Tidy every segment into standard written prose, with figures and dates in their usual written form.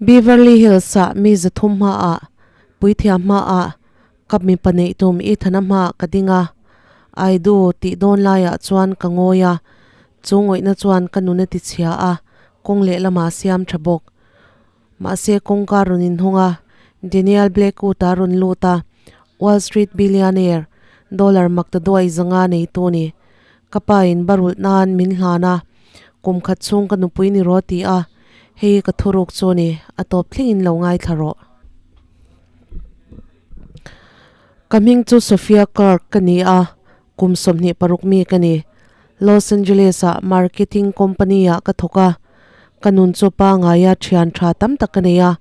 Beverly Hills ah mi 300 hmaah, puithiam hmaah ka mipa neih tum Ethan-a hmaah ka ding a, I do tih dawn laiah chuan ka ngawi a, chu ngawihna chuan ka nun a ti chhia a, kawng lehlamah a siam tha bawk. Mahse kawngka rawn inhawng a, Daniel Blackwood-a rawn lut a, Wall Street billionaire, dollar maktaduai zanga neitu ni. Ka pa in barulh nan min hlan a, kum khat chhung ka nupui ni rawh ti a, hei ka thuruk chu ni, a tawp thleng in lo ngaithla rawh. Ka hming chu Sophia Clark ka ni a, kum 26 mi ka ni. Los Angeles ah marketing company ah ka thawk a, ka nun chu pangaia thian tha tam tak ka nei a,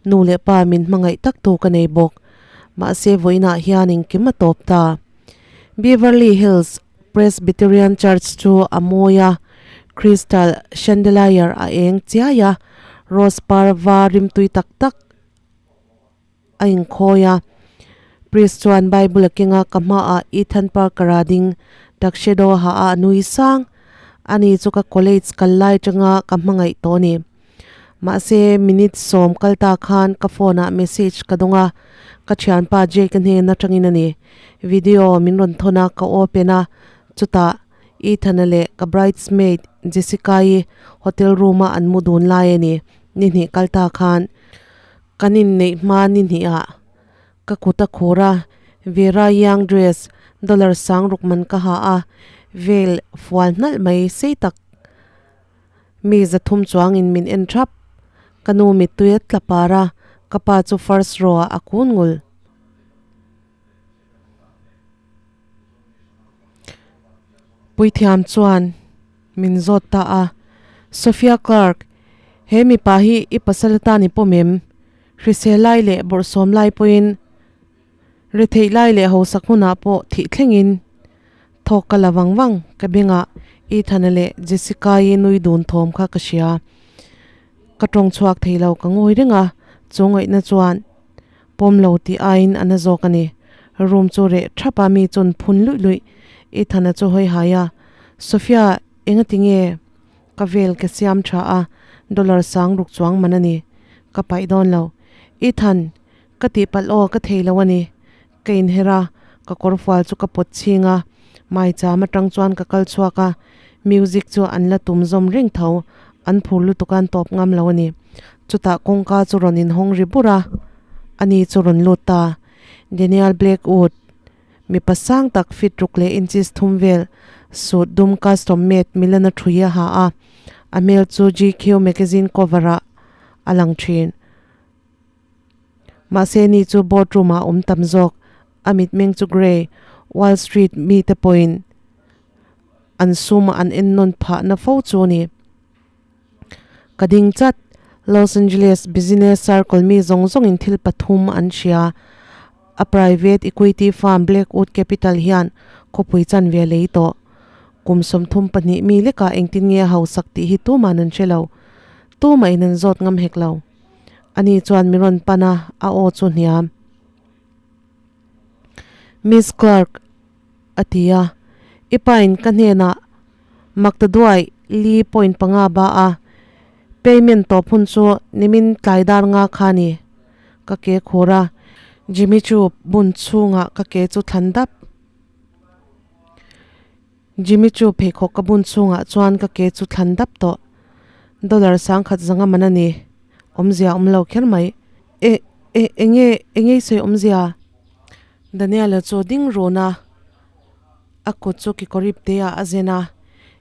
nu leh pa min hmangaih tak tu ka nei bawk. Mahse vawiinah hian engkim a tawp ta. Beverly Hills Presbyterian Church chu a mawi a, crystal chandelier a eng chiai a, rose par va rimtui tak tak a inkhawi a. Priest chuan Bible a keng a, ka hmaah Ethan Parker-a ding tuxedo ha a a nui sang. Ani chu ka college kal lai tanga ka hmangaih tawh a ni. Mahse, minute sawm kal ta khan ka phone ah message ka dawng a, ka thianpa Jake-a hnen atangin a ni. Video min rawn thawn a, ka open a, chutah Ethan-a leh ka bridesmaid Jessica-i hotel room-a an mu dun lai a ni. Ni hnih kal ta khan kan inneih hma ni hnihah ka kut a khur a, Vera Young dress dollar sang ruk man ka ha a, veil fual hnalh mai sei tak. Mi 300 chuangin min en thap. Ka nu mittui a tla par a, ka pa chu first row ah a kun ngul. Puithiam chuan min zawt ta a, Sophia Clark, he mipa hi i pasal atan i pawm em? Hrisel lai leh bawrhsawm lai pawhin Retheih lai leh hausak hunah pawh thih thlengin thawk ka la vang vang, ka bengah Ethan-a leh Jessica-i nui dun thawm kha ka hria. Ka tawng chhuak thei lo ka ngawi reng a, chu ngaihna chuan pawm lo tih aiin a na zawk a ni. Room chu reh thap a mi chun phun luih luih Ethan-a chu hawi hai a, Sophia engati nge ka vel ka siam tha a, dollar sang ruk chuang man a ni, ka paih dawn lo. Ethan! Ka tihpalh aw, ka thei lo a ni. Ka inher a, ka kawrfual chu ka pawt chhing a, maicham atang chuan ka kal chhuak a, music chu an la tum zawm reng tho, an phur lutuk a an tawp ngam lo a ni. Chutah kawngka chu rawn inhawng ri bur a, ani chu rawn lut ta. Daniel Blackwood, mipa sang tak feet ruk leh inches thum vel, suit dum custom made Milan a thui a ha a, a hmel chu GQ magazine cover ah a lang thin. Mahse ni chu boardroom ah awm tam zawk, a mitmeng chu grey, Wall Street mite pawhin an sum an en nawn phah na fo chu a ni. Ka ding chat, Los Angeles business circle mi zawng zawngin thil pathum an hria, a private equity firm Blackwood Capital hian khawpui chanve a lei tawh. Kum 32 mi lekah engtin nge a hausak tih hi tuman an hre lo, tumahin an zawt ngam hek lo. Ani chuan min rawn pan a, a aw chu hniam. Miss Clark, a ti a, i pain ka hnenah Maktaduai li point panga ba a, payment tawp hun chu nimin tlai dar nga kha ni. Ka ke khur a, Jimmy chu bun chhungah ka ke chu thlan dap. Jimmy chu pheikhawk ka bun chhungah chuan ka ke chu thlan dap tawh. Dollar 10,000 zanga man a ni. Awmzia awm lo kher mai. E, e, enge, enge i sawi awmzia? Daniel-a chu ding run a, a kut chu kekawrip te ah a zen a.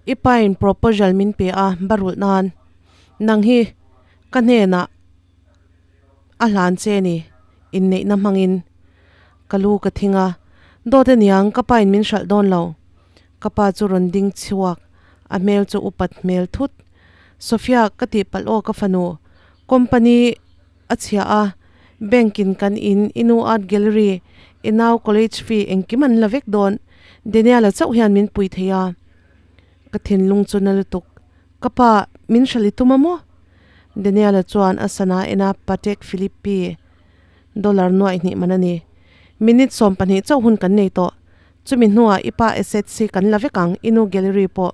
I pain proposal min pe a, barulh nan. Nang hi ka hnenah a hlan che ni, inneihna hmangin. Ka lu ka thing a, Dawt aniang, ka pain min hralh dawn lo. Ka pa chu rawn ding chhuak, a hmel chu upat hmel thut. Sophia, ka tihpalh aw ka fanu. Company a chhia a, bank in kan in, i nu art gallery, i nau college fee engkim an la vek dawn. Daniel-a chauh hian min pui thei a. Ka thinlung chu na lutuk. Ka pa, min hralh i tum a maw? Daniel-a chuan a sana en a, Patek Philippe. Dollar nuaih hnih man a ni. Minute 12 chauh hun kan nei tawh. Chumi hnuah i pa assets hi kan la vek ang, i nu gallery pawh.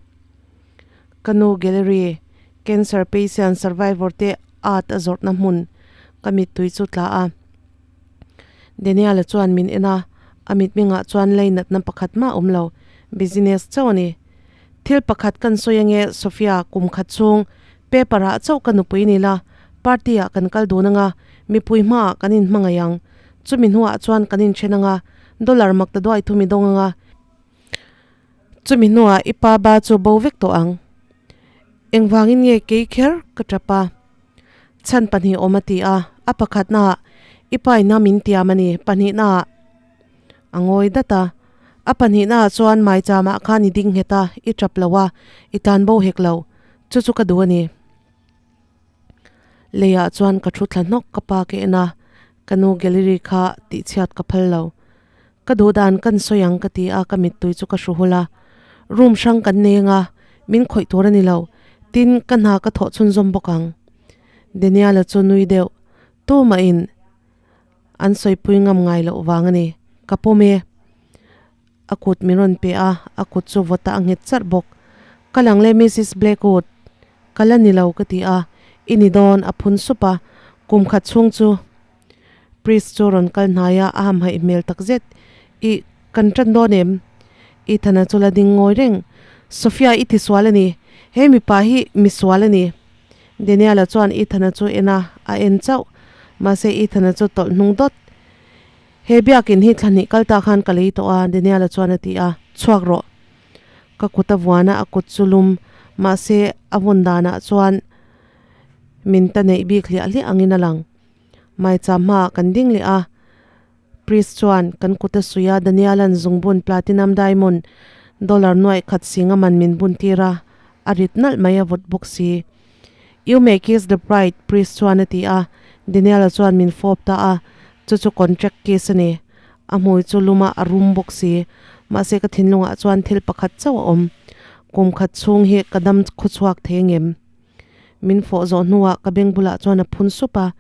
Ka nu gallery, cancer patient survivor te art a zawrhna hmun. Ka mittui chu tla a. Daniel-a chuan min en a, a mitmengah chuan leinatna pakhat mah a awm lo, business chauh a ni. Thil pakhat kan sawi ange Sophia, kum khat chhung paper ah chauh ka nupui ni la, party ah kan kal dun anga, mipui hmaah kan inhmangaih ang. Chumi hnuah chuan kan inthen anga, dollar mak ta duai thum i dawng anga. Chumi hnuah i pa ba chu bo vek tawh ang. Engvangin nge kei kher ka tap a? Chhan pahnih awm a ti a, a pakhatnaah i pa ina min tiam a ni, pahnihnaah a ngawi dat a. A pahnihnaah chuan maichamah khan i ding nghet a, i tap lo a, i tan bo hek lo. Chu chu ka duh a ni. Leiah chuan ka thu thla hnawk ka pa ka en a, ka nu gallery kha tihchhiat ka phal lo. Ka duh dan kan sawi ang ka ti a, ka mittui chu ka hru hul a. Room hrang kan nei anga, min khawih tur a ni lo. Tin, ka hna ka thawh chhunzawm bawk ang. Daniel-a chu nui deuh tumahin an sawipui ngam ngai loh vang a ni. Ka pawm e. A kut min rawn pe a, a kut chu vawta a nghet charh bawk. Ka lang le Missus Blackwood, ka la ni lo ka ti a, i ni dawn a phun sup a, kum khat chhung chu Priest chu rawn kal hnai a, a hamhaih hmel tak zet. Ih, kan tan dawn em? Ethan-a chu la ding ngawi reng. Sophia, i ti sual a ni. He mipa hi mi sual a ni. Daniel-a chuan Ethan-a chu en a, a en chauh. Mahse Ethan-a chu tawlh hnung dawt. He biakin hi thla hnih kal ta khan ka lei tawh a, Daniel-a chuan a ti a. Chhuak rawh. Ka kut a vuan a, a kut chu lum. Mahse a vun danah chuan min ta neih bik hliah hliah angin a lang. Maicham hmaah kan ding leh a, Priest chuan kan kut a suih a, Daniel-a'n zungbun platinum diamond dollar nuaih khat sing a man min bun tir a, a rit nalh mai a vawt bawk si. You may kiss the bride, Priest chuan a ti a, Daniel-a chuan min fawp ta a, chu chu contract kiss a ni. A hmui chu luma a rum bawk si, mahse ka thinlungah chuan thil pakhat chauh a awm. Kum khat chhung hi ka dam khawchhuak thei ngem? Min fawh zawh hnuah ka beng bulah chuan a phun sup a,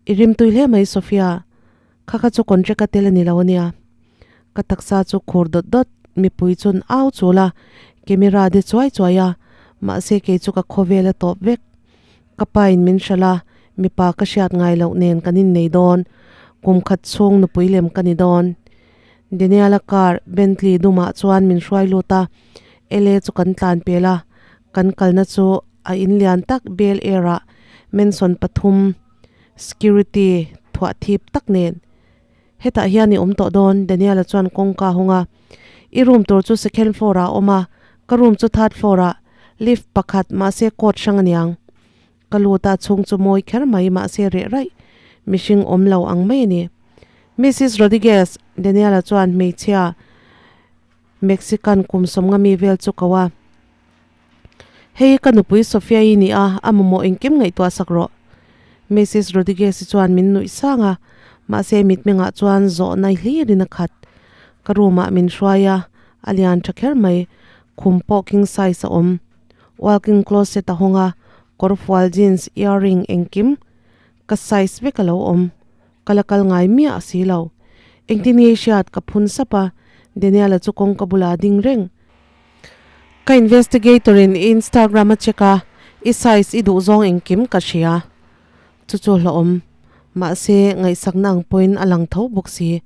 I rim tui hle mai Sophia, kha kha chu contract a tel a ni lo ania. Ka taksa chu khur dawt dawt, mipui chuan au chul a, camera de chuai chuai a, mahse kei chu ka khawvel a tawp vek. Ka pa in min hralh a, mipa ka hriat ngai loh nen kan innei dawn, kum khat chhung nupui lem ka ni dawn. Daniel-a car Bentley dumah chuan min hruai lut a, LA chu kan tlan pel a, kan kalna chu a in lian tak Bel Air-ah mansion pathum security thuah thip tak nen hetah hian i awm tawh dawn Daniel-a chuan kawngka a hawng a, I room tur chu second floor-ah a awm a, ka room chu third floor-ah lift pakhat mahse code hrang aniang. Ka lut a chhung chu mawi kher mai mahse reh raih mihring awm lo ang mai a ni. Missus Rodriguez, Daniel-a chuan hmeichhia Mexican kum sawmnga mi vel chu ko a. Hei ka nupui Sofia-i ni a, a mamawh engkim ngaihtuah sak rawh. Missus Rodriguez-i chuan min nuih sang a, mahse mitmengah chuan zawhna hlirin a khat. Ka room-ah min hruai a, a lian tha kher mai, khum pawh king size a awm. Walk-in closet a hawng a, kawrfual jeans, earring engkim ka size vek a lo awm. Ka la kal ngai miah a si lo. Engtin nge i hriat ka phun sap a, Daniel-a chu kawngka bulah a ding reng. Ka investigator in i Instagram a check a, i size i duh zawng engkim ka hria. Chu chu hlawhawm. Mahse, ngaihsakna ang pawhin a lang tho bawk si.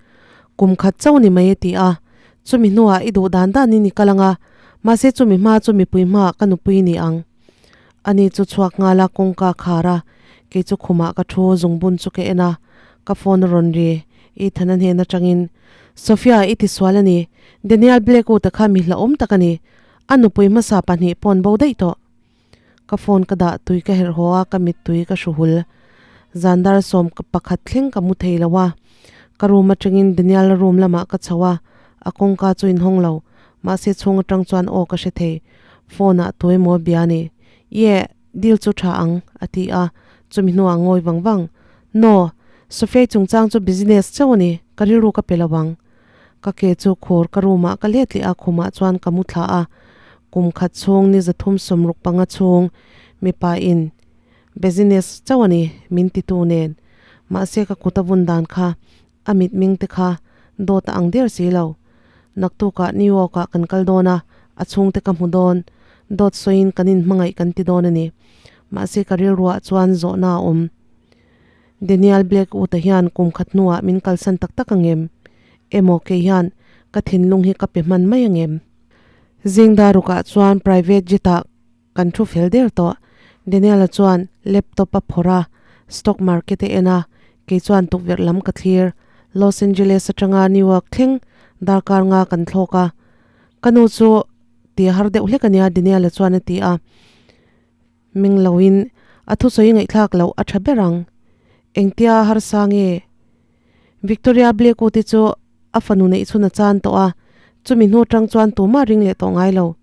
Kum khat chauh ni mai a ti a, chumi hnuah i duh dan danin i kal ang a, mahse chumi hma chu mipui hmaah ka nupui ni ang. Ani chu chhuak nghal a, kawngka a khar a, kei chu khumah ka thu zungbun chu ka en a, ka phone a rawn ri, Ethan-a hnen atangin, Sophia, i tisual a ni, Daniel Blackwood-a kha mi hlauhawm tak a ni, a nupui hmasa pahnih paw'n bo daih tawh. Ka phone ka dah tui ka herh haw a, ka mittui ka hru hul. Zan dar sawm ka pakhat thleng ka mu thei lo a. Ka room atangin Daniel a room lamah ka chho a, a kawngka chu inhawng lo. Mahse chhung atang chuan aw ka hre thei. Phone ah tu emaw a bia a ni. Ye, deal chu tha ang, a ti a, chumi hnuah ngawi vang vang. No, Sophia-i chungchang chu business chauh a ni, ka rilru ka pe lo ang. Ka ke chu khur ka room ah ka let leh a, khumah chuan ka mu thla a. Kum khat chhung ni zathum sawmruk panga chhung mipa in business chauh a ni min ti tu nen. Mahse ka kut a vun dan kha a mitming te kha dawt a ang der si lo. Naktukah New York ah kan kal dawn a, a chhungte ka hmu dawn. Dawt sawiin kan inhmangaih kan ti dawn a ni. Mahse ka rilruah chuan zawhna a awm. Daniel Blackwood-a hian kum khat hnuah min kalsan tak tak angem? Emaw kei hian ka thinlung hi ka pe hman mai angem? Zingdar rukah chuan private jet-ah kan thu fel der tawh. Daniel-a chuan laptop a phawrh a, stock market a en a, kei chuan tukverh lam ka thlir. Los Angeles atanga New York thleng darkar nga kan thlawk a. Ka nu chu ti har deuh hlek a nia Daniel-a chuan a ti a. Ming loin a thusawi ngaihthlak loh a tha ber ang. Engtia harsa nge? Victoria Blackwood-i chu a fanu neih chhun a chan tawh a, chumi hnu tang chuan tumah ring leh tawh ngai lo.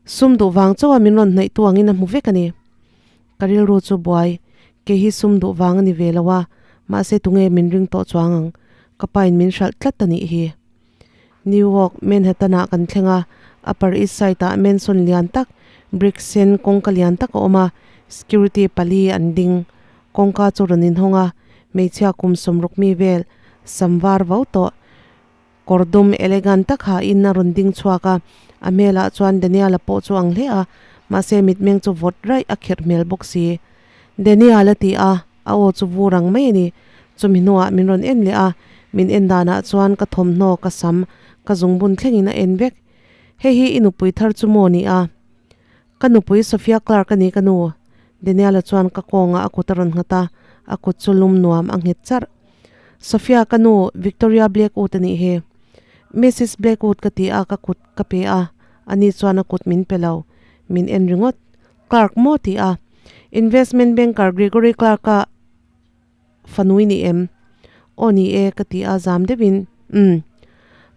Sum duh vang chauha min rawn hnaih tu angin a hmu vek a ni. Ka rilru chu buai, kei hi sum duh vang a ni ve lo a, mahse tunge min ring tawh chuang ang, ka pain min hralh tlat a nih hi. New York, Manhattan-ah kan thleng a, Upper East Side-ah mansion lian tak, brick sen kawngka lian tak a awm a, security pali an ding. Kawngka chu rawn inhawng a, hmeichhia kum sawmruk mi vel, sam var vo tawh, kawr dum elegant tak hain a rawn ding chhuak a, a hmelah chuan Daniel-a pawh chu ang hle a, mahse mitmeng chu vawt raih a kherh hmel bawk si. Daniel a ti a, a aw chu vur ang mai a ni. Chumi hnuah min rawn en leh a, min en danah chuan ka thawmhnaw, ka sam, ka zungbun thlengin a en vek. Hei hi i nupui thar chu maw ni a? Ka nupui Sophia Clark a ni ka nu. Daniel-a chuan ka kawngah a kut a rawn nghat a, a kut chu lum nuam a nghet charh. Sophia ka nu Victoria Blackwood a nih hi. Mrs Blackwood ka ti a, ka kut ka pe a, ani chuan a kut min pe lo. Min en ringawt. Clark maw ti a. Investment banker Gregory Clark-a fanui ni em? Aw ni e ka ti a zam deuhin. Umm.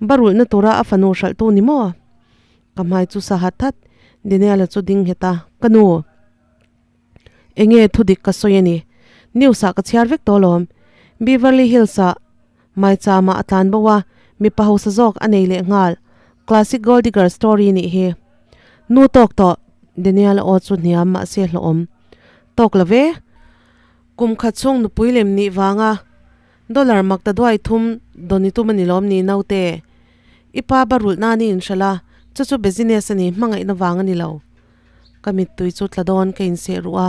Barulhna tura a fanu hralhtu ni maw? Ka hmai chu sa hat hat. Daniel-a chu ding nghet a, Ka nu. Enge thudik ka sawi a ni. News ah ka chhiar vek tawh alawm. Beverly Hills ah Maichama a tlan bo a, mipa hausa zawk a nei leh nghal. Classic gold digger story nih hi. Nu tawk tawh, Daniel aw chu hniam mahse hlawhawm. Tawk lo ve. Kum khat chhung nupui lem nih vanga dollar mak ta duai thum dawn i tum a ni lawm ni naute. I pa ba rulh nan i inhralh a, chu chu business a ni, hmangaihna vang a ni lo. Ka mittui chu tla dawn ka inseh ruh a.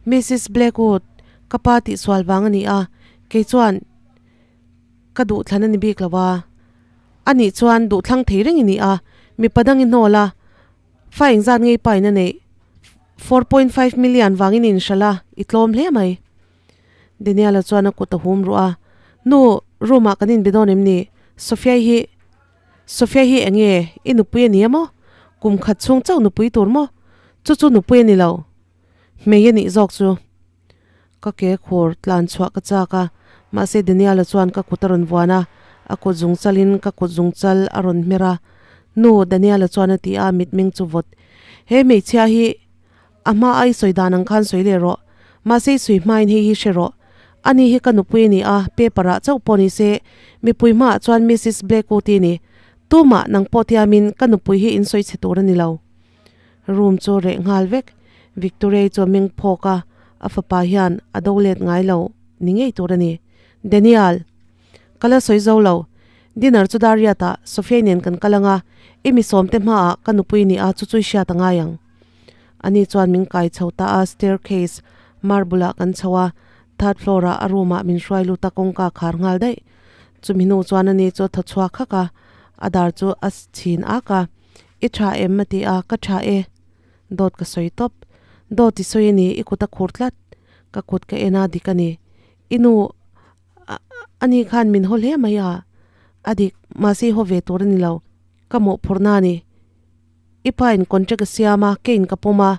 Mrs Blackwood, ka pa tihsual vang a ni a, kei chuan ka duhthlan a ni bik lo a. A nih chuan duhthlang thei reng i ni a, mipa dang i hnawl a, fa engzat ngei pa in a neih? 4.5 million vangin i inhralh a, i tlawm hle mai. Daniel-a chuan a kut a hum ruh a, Nu, room ah kan inbe dawn em ni? Sophia-i hi Sophia hi eng nge i nupui a ni a maw? Kum khat chhung chauh nupui tur maw? Chu chu nupui a ni lo. Hmei a nih zawk chu. Ka ke khur tlan chhuah ka chak a, mahse Daniel-a chuan ka kut a rawn vuan a, a kut zung chalin ka kut zung chal a rawn hmer a. Nu, Daniel-a chuan a ti a, mitmeng chu vawt. He hmeichhia hi A hma a i sawi dan ang khan sawi leh rawh. Mahse i sawi hmain hei hi hre rawh. Ani hi ka nupui a ni a, paper ah chauh pawh ni se, mipui hmaah chuan Mrs Blackwood i ni. Tumah nang pawh tiamin ka nupui hi in sawi chhe tur a ni lo. Room chu reh nghal vek. Victoria-i chu a meng phawk a, a fapa hian a do let ngai lo ni ngei tur a ni. Daniel! Ka la sawi zo lo. Dinner chu dar riatah Sophia-i nen kan kal ang a, i mi sawmte hmaah ka nupui ni a chu chu i hriat a ngai ang. Ani chuan min kai chho ta a, staircase marble ah kan chho a, third floor ah a room ah min hruai lut a kawngka khar nghal daih. Chumi hnu chuan ani chu a thaw chhuak hak a, a dar chu a chhin ak a, I tha em? a ti a, Ka tha e. Dawt ka sawi tawp. Dawt i sawi a ni, i kut a khur tlat. Ka kut ka en a dik a ni. I nu ani khan min haw hle mai a, a dik, mahse i haw ve tur a ni lo, ka mawhphurhna a ni. I pa in contract a siam a, kei in ka pawm a,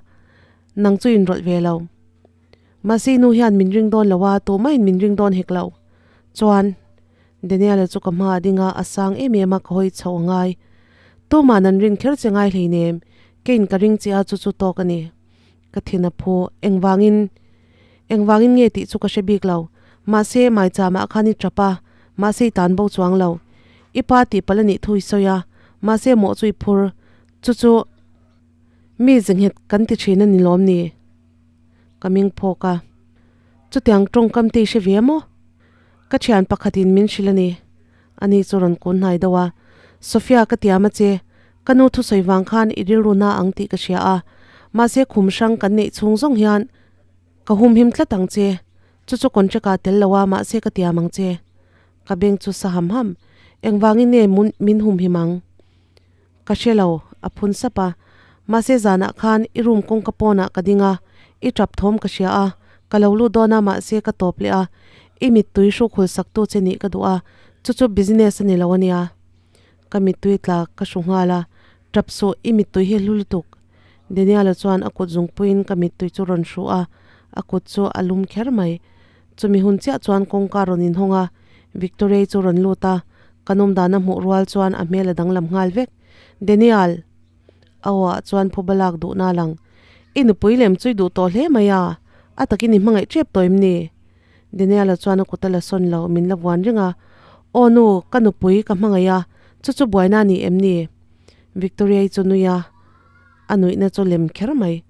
nang chu in rawlh ve lo. Mahse i nu hian min ring dawn lo a, tumah in min ring dawn hek lo. Chuan, Daniel-a chu ka hma a ding a, a sang em em a, ka hawi chhoh a ngai. Tumah nan rin kher che ngai hleinem, kei in ka ring che a, chu chu tawk a ni. Ka thin a phu, engvangin, engvangin nge tih chu ka hre bik lo. Mahse, maicham ah khan i tap a, mahse i tan bo chuang lo. I pa tih palh a nih thu i sawi a, mahse mawh chu i phur. Chu chu mi zenghet kan ti thin a ni lawm ni? Ka ming phawk a. Chutiang tawngkam te i hre ve maw? Ka thian pakhatin min hrilh a ni. Ani chu rawn kun hnai deuh a, Sophia ka tiam a che, ka nu thusawi vang khan i rilru na ang tih ka hria a, mahse khum hrang kan neih chhung zawng hian ka humhim tlat ang che. Chu chu contract ah tel lo a, mahse ka tiam ang che. Ka beng chu sa ham ham. Engvangin nge min humhim ang? Ka hre lo, a phun sap a. Mahse zanah khan i room kawngka pawnah ka ding a, i tap thawm ka hria a, ka lo lut dawn a mahse ka tawp leh a, i mittui hruk hul sak tu che nih ka duh a, chu chu business a ni lo a nia. Ka mittui tla ka hru nghal a, tap suh, i mittui hi hlu lutuk. Daniel-a chuan a kut zungpuiin ka mittui chu rawn hru a, a kut chu a lum kher mai. Chumi hun chiah chuan kawngka rawn inhawng a, Victoria-i chu rawn lut a, ka nawm dan a hmuh rual chuan a hmel a danglam nghal vek. Daniel! A aw ah chuan phuba lak duhna a lang. I nupui lem chu i duh tawh hle mai a, a takin i hmangaih tep tawh em ni? Daniel-a chuan a kut a la sawn lo, min la vuan reng a. Aw nu, ka nupui ka hmangaih a, chu chu buaina a ni em ni? Victoria-i chu nui a, a nuihna chu lem kher mai.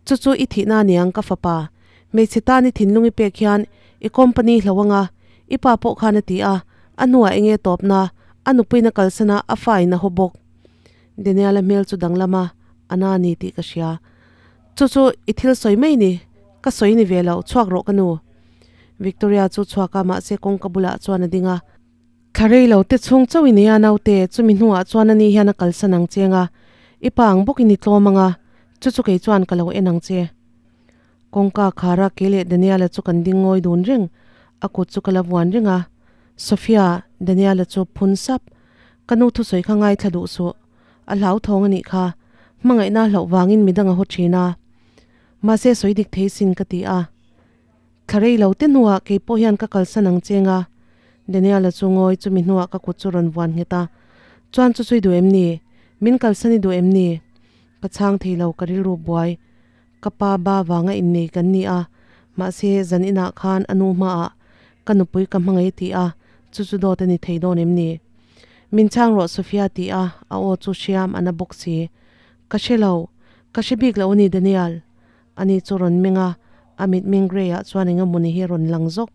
Chu chu i thihna a niang ka fapa, hmeichhe tan i thinlung i pek hian i company hlo anga, i pa pawh khan a ti a, a hnuah enge tawpna, a nupuiin a kalsan a, a fa in a haw bawk. Daniel-a hmel chu danglam a, a na a ni tih ka hria. Chu chu i thil sawi mai ni, ka sawi ni ve lo, chhuak rawh ka nu. Victoria chu chhuak a, mahse kawngka bulah chuan a ding a. Thla rei lo te chhung chauh i nei a naute, chumi hnuah chuan ani hian a kalsan ang che anga, i pa ang bawkin i tlawm anga, chu chu kei chuan ka lo en ang che. Kawngka khara kei leh Daniela chu kan ding ngawi dun reng, a kut chu ka la vuan reng a, Sophia, Daniela chu phun sap, ka nu thusawi kha ngaithla duh suh, a hlauthawng a nih kha, hmangaihna a hlauh vangin midang a haw thin a, mahse sawi dik thei sin ka ti a. Thla rei lo te hnuah kei pawh hian ka kalsan ang cheng a, Daniel-a chu ngawi chumi hnuah ka kut chu rawn vuan nghet a, Chuan chu chu i duh em ni? Min kalsan i duh em ni? Ka chhang thei lo, ka rilru buai. Ka pa ba vanga innei kan ni a, mahse zan inah khan a nu hmaah ka nupui ka hmangaih ti a, chu chu dawt a ni thei dawn em ni? Min chhang rawh Sophia ti a, a aw chu hriam a na bawk si. Ka hre lo, ka hre bik lo a ni Daniel. Ani chu rawn meng a, a mitmeng grey ah chuan eng emawni hi a rawn lang zawk.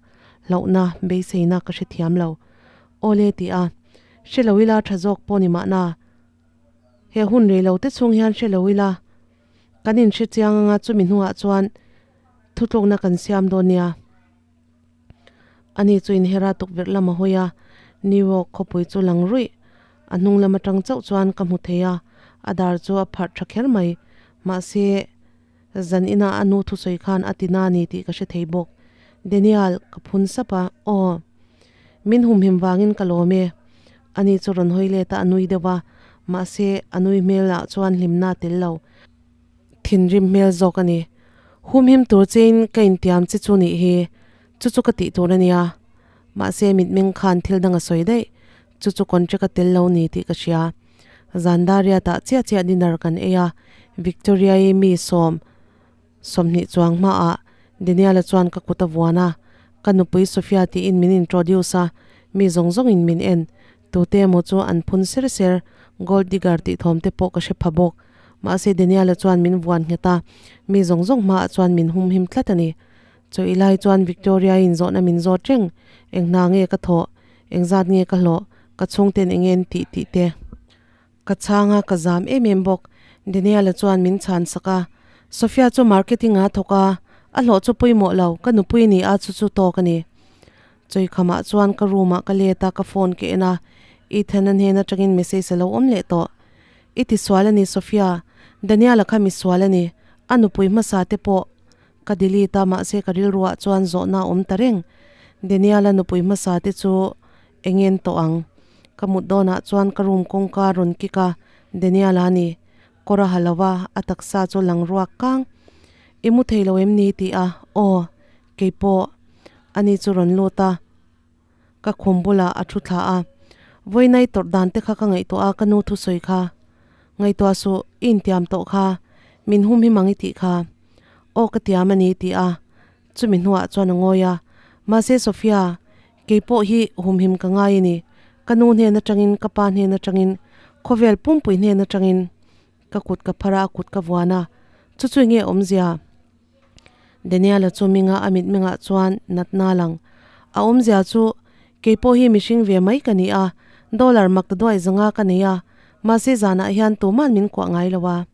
Hlauhna, beiseina ka hrethiam lo. Awle ti a, hre lo ila tha zawk pawh ni mahna. He hun rei lo te chhung hian hre lo ila kan inhre chiang anga chumi hnuah chuan thutlukna kan siam dawn nia. Ani chu inhera tukverh lam a hawi a, New York khawpui chu lang ruih. A hnung lam atang chauh chuan ka hmu thei a, a dar chu a pharh tha kher mai. Mahse, zan inah a nu thusawi khan a ti na ni tih ka hre thei bawk. Daniel, ka phun sap a, aw. Min humhim vangin ka lawm e. Ani chu rawn hawi let a, a nui deuh a, mahse, a nui hmelah chuan hlimna a tel lo. Thinrim hmel zawk a ni. Humhim tur chein ka intiam che chu nih hi, chu chu ka tih tur a nia. Mahse mitmeng khan thil dang a sawi daih, chu chu contract a tel lo ni tih ka hria. Zandaria tah chiah chiah dinner kan ei a, Victoria-i mi sawm 20 chuang hmaah Daniel-a chuan ka kut a vuan a, ka nupui Sophia tiin min introduce a, mi zawng zawngin min en. Tute emaw chu an phun ser ser, gold digger tih thawm te pawh ka hre pha bawk. Mahse Daniel-a chuan min vuan nghet a, mi zawng zawng hmaah chuan min hum him tlat a ni. Chaw i lai chuan Victoria-in zawhna min zawt reng, eng hna nge ka thawh, eng zat nge ka hlawh, ka chhungten eng nge an tih tih te. Ka chhang a, ka zam em em bawk. Daniel-a chuan min chhan sak a, Sophia chu marketing ah a thawk a, a hlawh chu pawimawh lo, ka nupui ni a chu chu tawk a ni. Chawikhamah chuan ka room ah ka let a, ka phone ka en a, Ethan-a hnen atangin message a lo awm leh tawh. I ti sual a ni Sophia, Daniel-a kha misual a ni, a nupui hmasa te pawh ka delete a mahse ka rilruah chuan zawhna a awm ta reng. Daniel-a nupui hmasa te chu Eng en tawh ang? Ka mut dawnah chuan ka room kawngka rawn kick a, Daniel a ni. Kawr a ha lo a, a taksa chu lang ruak kang. I mu thei lo em ni? Ti a, Aw, kei pawh. Ani chu rawn lut a, ka khum bulah a thu thla a. Vawiinai tawrh dan te kha ka ngaihtuah a, ka nu thusawi kha. Ngaihtuah suh, i intiam tawh kha. Min hum hi mang i tih kha. Aw ka tiam a ni, ti a. Chumi hnuah chuan a ngawi a, Mahse Sophia, kei pawh hi humhim ka ngai a ni. Ka nu hnen atangin, ka pa hnen atangin, khawvel pumpui hnen atangin ka kut ka phar a, a kut ka vuan a. Chu chu enge awmzia? Daniel-a chu minga a mitmengah chuan natna a lang. A awmzia chu kei pawh hi mihring ve mai ka ni a, dollar mak ta duai zanga ka nei a, mahse zanah hian tuman min kuah ngai lo a.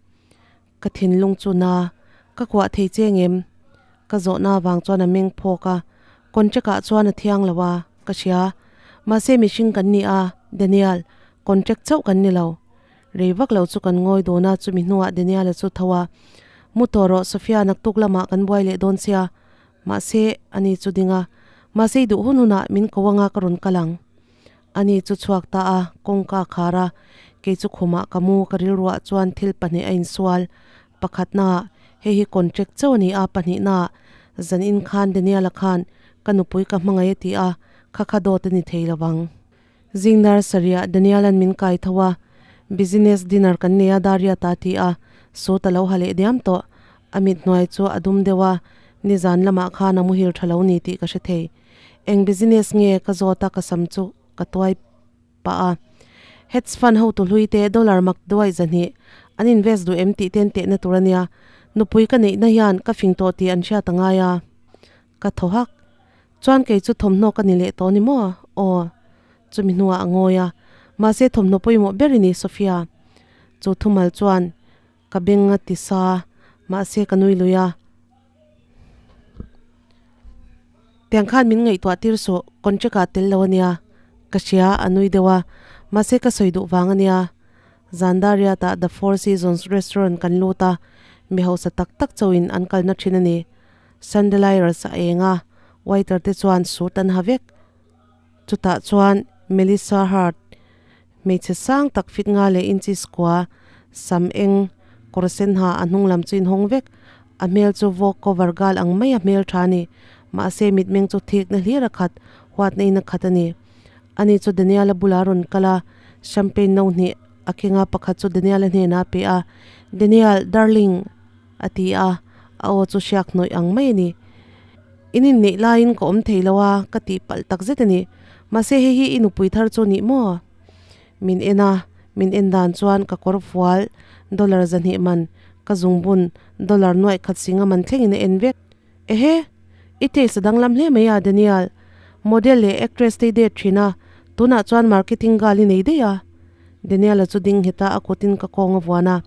Ka thinlung chu na, ka kuah thei che ngem? Ka zawhna avang chuan a meng phawk a. Contract ah chuan a thiang lo a, ka hria. Mahse mihring kan ni a, Daniel, contract chauh kan ni lo. Rei vak lo chu kan ngawi dawn a, chumi hnuah Daniel-a chu tho a, Mu tawh rawh, Sophia, naktuk lamah kan buai leh dawn sia. Mahse, ani chu ding a, Mahse i duh hun hunah min ko anga ka rawn kal ang. Ani chu chhuak ta a, kawngka a khar a, kei chu khumah ka mu, ka rilruah chuan thil pahnih a insual. Pakhatnaah, hei hi contract chauh a ni a, pahnihnaah, zanin khan Daniel-a khan ka nupui ka hmangaih a ti a, kha kha dawt a ni thei lo vang. Zing nursery-ah Daniel-a'n min kai tho a, business dinner kan nei a Daria ta ti a, suit a lo ha leh diam tawh. A mit hnuai chu a dum deuh a, nizan lamah khan a muhil tha lo ni tih ka hre thei. Eng business nge ka zawt a ka sam chu ka tuai pah a. Hedge fund hotu hlui te dollar mak duai zahnih an invest duh em tih ten tehna tur a nia. Nupui ka neihna hian ka fing tawh tih an hriat a ngai a. Ka thaw hak. Chuan kei chu thawmhnaw ka ni leh tawh ni maw? Aw. Chumi hnuah a ngawi a. Mahse thawmhnaw pawimawh ber i ni, Sophia. Chu thumal chuan ka beng a ti sa, mahse ka nui lui a. Tiang khan min ngaihtuah tir suh, contract ah tel lo a nia. Ka hria, a nui deuh a. Mahse ka sawi duh vang a nia. Zandariat ah The Four Seasons Restaurant kan lut a, mi hausa tak tak chauhin an kalna thin a ni. Chandeliers a eng a, waiter te chuan suit an ha vek. Chutah chuan Melissa Hart, hmeichhe sang tak fit nga leh inches kua, sam eng, kawr sen ha a hnung lam chu inhawng vek. A hmel chu Vogue cover girl ang mai a hmel tha a ni. Mahse mitmeng chu thikna hlir a khat, huatna in a khat a ni. Ani chu Daniel-a bulah a rawn kal a, champagne no hnih a keng a, pakhat chu Daniel-a hnenah a pe a, Daniel, darling! A ti a, a aw chu hriak hnawih ang mai a ni. In inneih laiin ka awm thei lo a, ka tih palh tak zet a ni. Mahse hei hi i nupui thar chu nih maw? Min en a, min en dan chuan ka kawr fual dollar zahnih man, ka zungbun dollar nuaih khat singa man thlengin a en vek. Ehe! I taste a danglam hle mai a, Daniel. Model leh actress te i date thin a, tunah chuan marketing girl i nei daih a. Daniel-a chu ding nghet a, a kutin ka kawng a vuan a.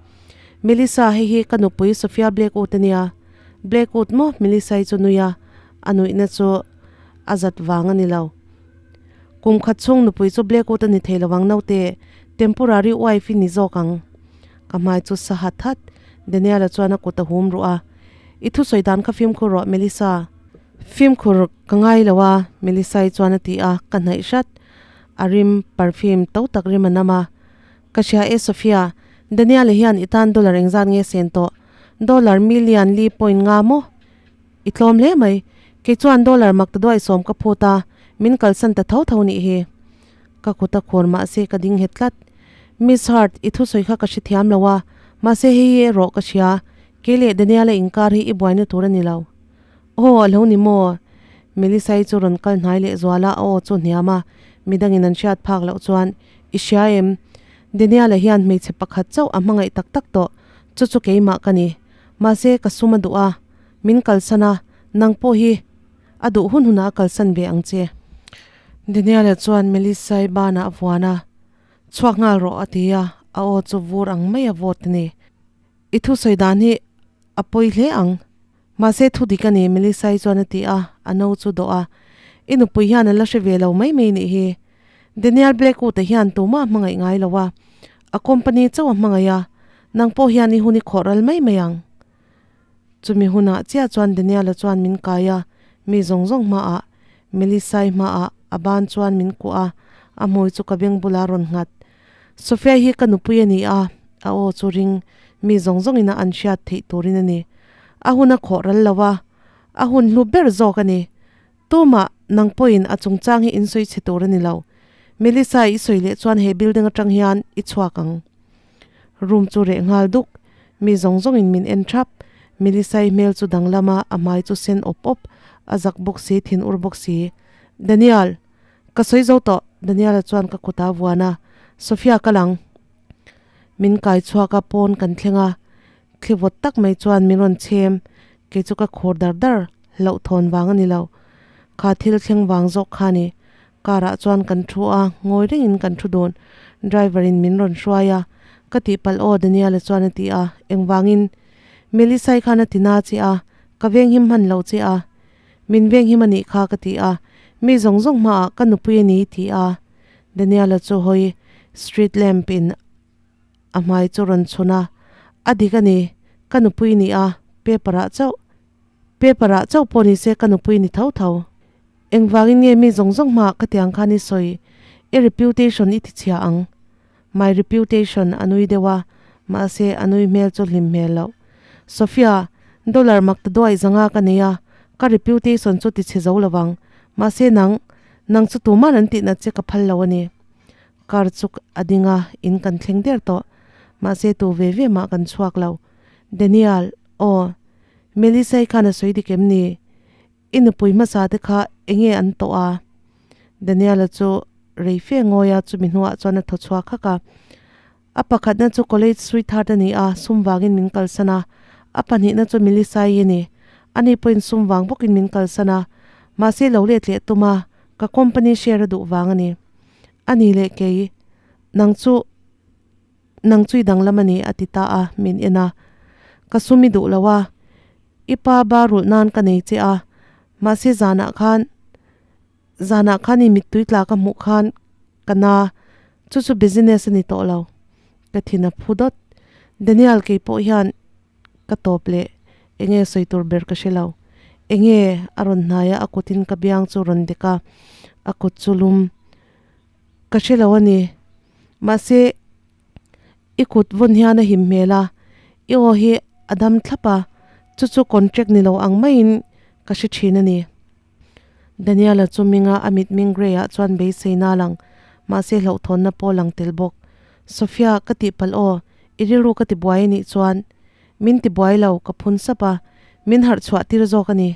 Melissa, hei hi ka nupui Sophia Blackwood a nia. Blackwood maw? Melissa-i chu nui a, a nuihna chu a zat vang a ni lo. Kum khat chhung nupui chu Blackwood a ni thei lo ang naute, temporary wife i ni zawk ang. Ka hmai chu sa hat hat. Daniel-a chuan a kut a hum ruh a. I thusawi dan kha fimkhur rawh, Melissa. Fimkhur ka ngai lo a, Melissa-i chuan a ti a, ka hnaih hrat. A rim, perfume to tak rim a nam a. Ka hria e Sophia, Daniel-a hian i tan dollar engzat nge sen tawh? Dollar million li point nga maw? I tlawm hle mai. Kei chuan dollar mak ta duai sawm ka phut a, min kalsan ta tho tho nih hi. Ka kut a khur mahse ka ding nghet tlat. Miss Hart, i thusawi kha ka hrethiam lo a, mahse hei hi erawh ka hria, kei leh Daniel-a inkar hi i buaina tur a ni lo. Aw, a lo ni maw? Melissa-i chu rawn kal hnai leh zual a, a aw chu hniam a, midangin an hriat phak loh chuan, I hria em? Daniel-a hian hmeichhe pakhat chauh a hmangaih tak tak tawh, chu chu keimah ka ni. Mahse, ka sum a duh a, min kalsan a, nang pawh hi a duh hun hunah a kalsan ve ang che. Daniel-a chuan Melissa-i banah a vuan a, Chhuak nghal rawh, a ti a, a aw chu vur ang mai a vawt a ni. I thusawi dan hi a pawi hle ang. Mahse thu dik a ni, Melissa-i chuan a ti a, a no chu dawh a. I nupui hian a la hre ve lo mai mai nih hi. Daniel Blackwood-a hian tumah a hmangaih ngai lo a, a company chauh a hmangaih a, nang pawh hian i hun i khawh ral mai mai ang. Chumi hunah chiah chuan Daniel-a chuan min kai a, mi zawng zawng hmaah, Melissa-i hmaah a ban chuan min kuah a, a hmui chu ka beng bulah a rawn nghat. Sophia hi ka nupui a ni a, a aw chu ring mi zawng zawngin a an hriat theih turin a ni. A hun a khawh ral lo a, a hun hlu ber zawk a ni. Tumah nang pawhin a chungchang hi in sawi chhe tur a ni lo. Melissa i sawi leh chuan he building atang hian i chhuak ang. Room chu reh nghal duk, mi zawng zawngin min en thap. Melissa-i hmel chu danglam a, a hmai chu sen awp awp, a zak bawk si, thin ur bawk si. Daniel! Ka sawi zo tawh, Daniel-a chuan ka kut a vuan a, Sophia ka lang. Min kai chhuak a, pawn kan thleng a, thli vawt tak mai chuan min rawn chhem, kei chu ka khur dar dar, hlauhthawn vang a ni lo. Kha thil thleng vang zawk kha a ni. Car ah chuan kan thu a, ngawi rengin kan thu dun. Driver in min rawn hruai a, ka tihpalh aw Daniel-a chuan a ti a, engvangin? Melissa-i khan a ti na che a, ka venghim hman lo che a. Min veng him a nih kha ka ti a, mi zawng zawng hmaah ka nupui a ni ti a. Daniel-a chu hawi street lamp in a hmai chu rawn chhun a, A dik a ni, ka nupui ni a, paper ah chauh, paper ah chauh pawh ni se ka nupui ni tho tho. Engvangin nge mi zawng zawng hmaah ka tiang khan i sawi, i reputation i ti chhia ang. My reputation a nui deuh a, mahse a nui hmel chu hlim hmel loh. Sophia, dollar mak ta duai zanga ka nei a, ka reputation chu ti chhe zo lo vang. Mahse nang, nang chu tuman an tih nat che ka phal lo a ni. Car chu a ding a, in kan thleng der tawh. Mahse tu ve ve mah kan chhuak lo. Daniel, aw. Melissa-i khan a sawi dik em ni? I nupui hmasa te kha enge an tawh a? Daniel-a chu rei fe ngawi a, chumi hnuah chuan a thaw chhuak hak a. A pakhatna chu college sweetheart a ni a, sum vangin min kalsan a. A pahnihna chu Melissa-i a ni. Ani pawhin sum vang bawkin min kalsan a. Mahse lo let leh tum a, ka company share a duh vang a ni. A ni leh kei, nang chu nang chu i danglam a ni a ti ta a, min en a. Ka sum i duh lo a, i pa ba rulh nan ka nei che a, mahse zanah khan zanah khan i mittui tla ka hmuh khan ka na, chu chu business a ni tawh lo. Ka thin a phu dawt. Daniel kei pawh hian ka tawp leh enge sawi tur ber ka hre lo. Enge a rawn hnai a, a kutin ka biang chu rawn dek a, a kut chu lum. Ka hre lo a ni. Mahse, i kut vawn hian a him hmel a, i aw hi a dam thlap a, chu chu contract ni lo ang maiin ka hre thin a ni. Daniel-a chu minga a mitming grey ah chuan beiseina a lang, mahse hlauhthawnna pawh a lang tel bawk. Sophia, ka tihpalh aw, i rilru ka tibuai a nih chuan min tibuai lo, ka phun sap a, min harh chhuah tir zawk a ni.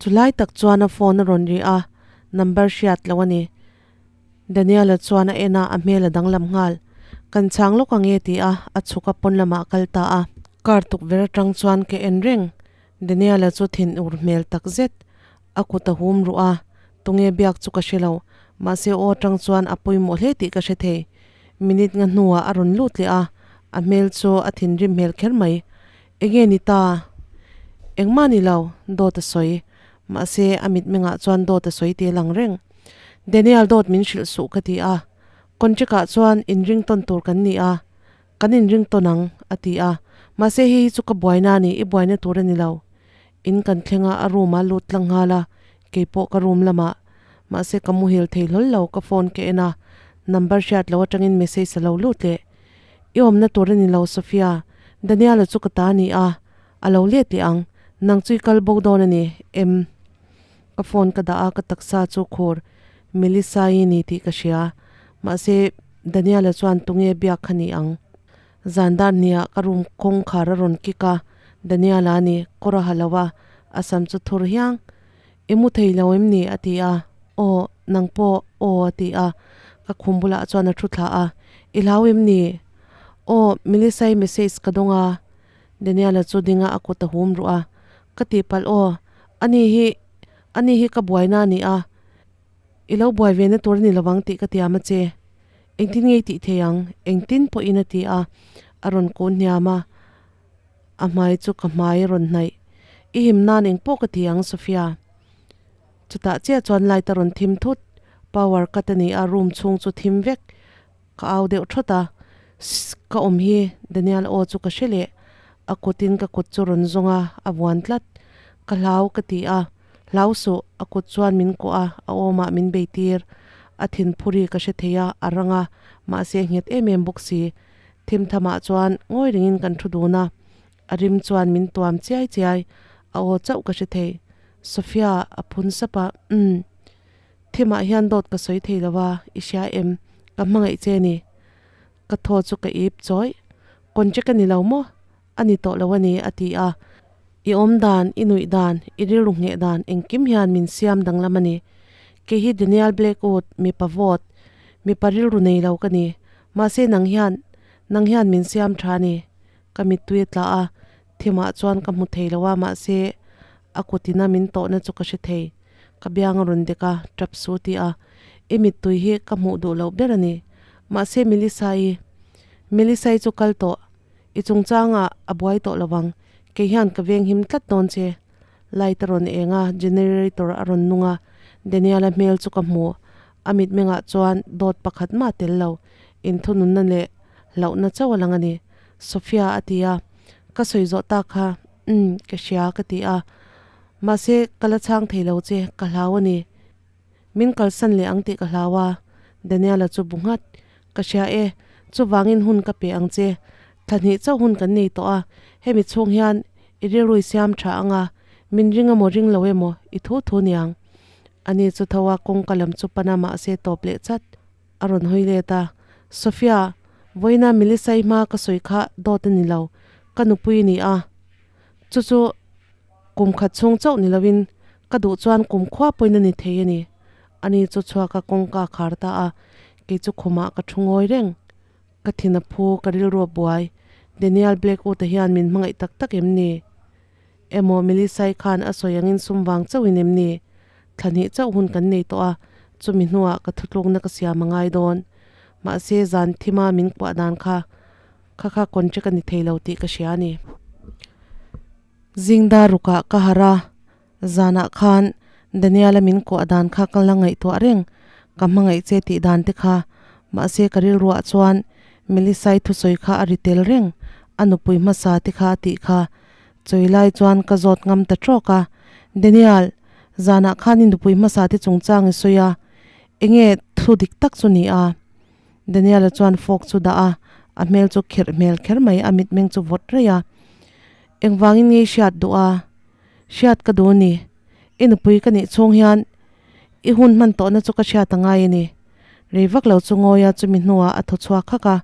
Chulai tak chuan a phone a rawn ri a, number hriat loh a ni. Daniel-a chuan a en a, a hmel a danglam nghal. Kan chhang lawk ang e ti a, a chhuk a pawn lamah a kal ta a. Car tukverh atang chuan ka en reng. Daniel-a chu thin ur hmel tak zet. A kut a hum ruh a, tunge biak chu ka hre lo. Mahse aw atang chuan a pawimawh hle tih ka hre thei. Minute nga hnuah a rawn lut leh a, a hmel chu a thinrim hmel kher mai. Enge ni ta? Engmah ni lo, dawt a sawi. Mahse a mitmengah chuan dawt a sawi te lang reng. Daniel dawt min hrilh suh ka ti a, contract ah chuan inring tawn tur kan ni a, kan inring tawn ang a ti a, mahse hei hi chu ka buaina a ni, i buaina tur a ni lo. In kan thleng a, a room ah lut tlang nghal a, keipawh ka room lamah. Mahse ka muhil thei hlawl lo, ka phone ka en a, number hriat lo atangin message a lo lut leh. I awmna tur a ni lo Sophia, Daniel-a chu ka ta a ni a, a lo let leh ang, nang chu i kal bo dawn a ni em? Ka phone ka dah a, ka taksa chu khur Melissa-i ni tih ka hria. Mahse, Daniel-a chuan tunge biak kha ni ang? Zan dar hniah ka room kawngkhar a rawn kick a, Daniel-a a ni, kawr a ha lo a, a sam chu thur hiang. I mu thei lo em ni? a ti a. Aw, nang pawh aw a ti a. Ka khum bulah chuan a thu thla a. I hlau em ni? Aw, Melissa-i message ka dawng a. Daniel-a chu ding a, a kut a hum ruh a. Ka tihpalh aw, ani hi, ani hi ka buaina a ni a, i lo buai ve na tur a ni lovang tih ka tiam a che. Engtin nge i tih thei ang? Engtin pawhin a ti a, a rawn kun hniam a, a hmai chu ka hmai a rawn hnaih. I him nan eng pawh ka ti ang, Sophia. Chutah chiah chuan light a rawn thim thut, power cut a ni a, room chhung chu thim vek. Ka au deuh thawt a, Sss, ka awm hi, Daniel aw chu ka hre leh. A kutin ka kut chu rawn zawng a, a vuan tlat. Ka hlau ka ti a, Hlau suh, a kut chuan min kuah a, a awmah min bei tir. A thin phuri ka hre thei a, a rang a, mahse a nghet em em bawk si. Thim thamah chuan ngawi ringin kan thu dun a, a rim chuan min tuam chiai chiai, a aw chauh ka hre thei. Sophia, a phun sap a, Umm. Thimah hian dawt ka sawi thei lo a, i hria em? Ka hmangaih che ni. Ka thaw chu ka ip chawih. Contract a ni lo maw? A ni tawh lo a ni, a ti a. I awm dan, i nuih dan, i rilru ngheh dan engkim hian min siam danglam a ni. Kei hi Daniel Blackwood, mipa vawt, mipa rilru nei lo ka ni. Mahse nang hian, nang hian min siam tha a ni. Ka mittui a tla a, thimah chuan ka hmu thei lo a, mahse a kutina min tawhna chu ka hre thei. Ka biang a rawn dek a, tap su ti a, I mittui hi ka hmuh duh loh ber a ni. Mahse Melissa-i, Melissa-i chu kal tawh, i chungchangah a buai tawh lo ang, kei hian ka veng him tlat dawn che. Light a rawn eng a, generator a rawn nung a, Daniel-a hmel chu ka hmu. A mitmengah chuan dawt pakhat mah tel lo, inthununna leh hlauhna chauh a lang a ni. Sophia a ti a, Ka sawi zawh tak kha, umm, ka hria ka ti a. Mahse, ka la chhang thei lo che, ka hlau a ni. Min kalsan leh ang tih ka hlau a, Daniel-a chu bu nghat. Ka hria e, chuvangin hun ka pe ang che. Thla hnih chauh hun kan nei tawh a, hemi chhung hian i rilru i siam tha ang a, min ring emaw ring lo emaw i thu thu niang. Ani chu tho a, kawngka lam chu pan a mahse tawp leh chat a rawn hawi let a. Sophia, vawiina Melissa-i hma ka sawi kha dawt a ni lo, ka nupui a ni a. Chu chu kum khat chhung chauh ni loin ka duh chuan kum khua pawhin a ni thei a ni. Ani chu chhuak a kawngka a khar ta a, kei chu khumah ka thu ngawi reng. Ka thin a phu, ka rilru a buai. Daniel Blackwood-a hian min hmangaih tak tak em ni? Emaw Melissa-i khan a sawi angin sum vang chauhin em ni? Thla hnih chauh hun kan nei tawh a, chumi hnuah ka thutlukna ka siam a ngai dawn. Mahse zan thima min kuah dan kha kha kha contract a ni thei lo tih ka hria a ni. Zingda rukah ka harh a, zanah khan Daniel-a min kuah dan kha ka la ngaihtuah reng, ka hmangaih che tih dan te kha. Mahse ka rilruah chuan Melissa-i thusawi kha a ri tel reng, a nupui hmasa te kha a tih kha. Chawi lai chuan ka zawt ngam ta trawk a, Daniel, zanah khan i nupui hmasa te chungchang i sawi a, enge thu dik tak chu ni a? Daniel-a chuan fork chu dah a, a hmel chu khirh hmel kher mai, a mitmeng chu vawt raih a. Engvangin nge i hriat duh a? Hriat ka duh a ni. I nupui ka nih chhung hian i hun hman tawhna chu ka hriat a ngai a ni. Rei vak lo chu ngawi a, chumi hnuah a thaw chhuak khak a.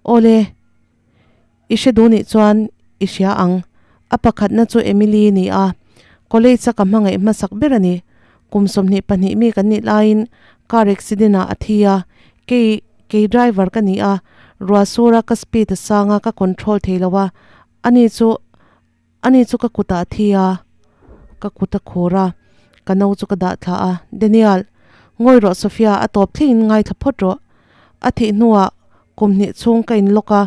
Awle, i hre duh nih chuan i hria ang. A pakhatna chu Emily ni a, college a ka hmangaih hmasak ber a ni. Kum 22 mi kan nih laiin car accident ah a thi a, kei kei driver ka ni a, ruah sura ka speed a sang a, ka control thei lo a, ani chu ani chu ka kutah a thi a, ka kut a khur a, ka no chu ka dah thla a, Daniel, ngawi rawh Sophia a tawp thlengin ngaithla phawt rawh. A thih hnuah kum hnih chhung ka inlawk a,